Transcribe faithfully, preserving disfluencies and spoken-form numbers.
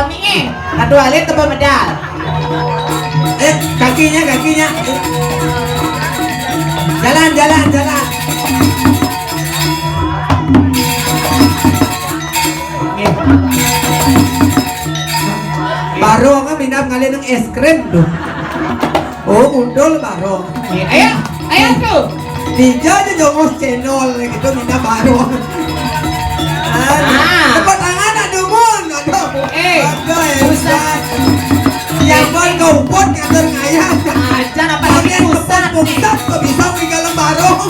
Nih, satu alit tebel medal. Eh, kakinya, kakinya. Jalan, jalan, jalan. Nih. Barong kan minat ngalih nang es krim tuh. Oh, muncul barong. Nih, ayo, ayo tuh. Dija aja jongos channel gitu, minat barong. Ah. Tepuk tangan, aduh, Mun. Aduh. Eh, aduh, hebat. Yang pun ke Ubud ngatur ngayah. Aja apa lagi pusat nih? Pusat kok bisa minggal barong.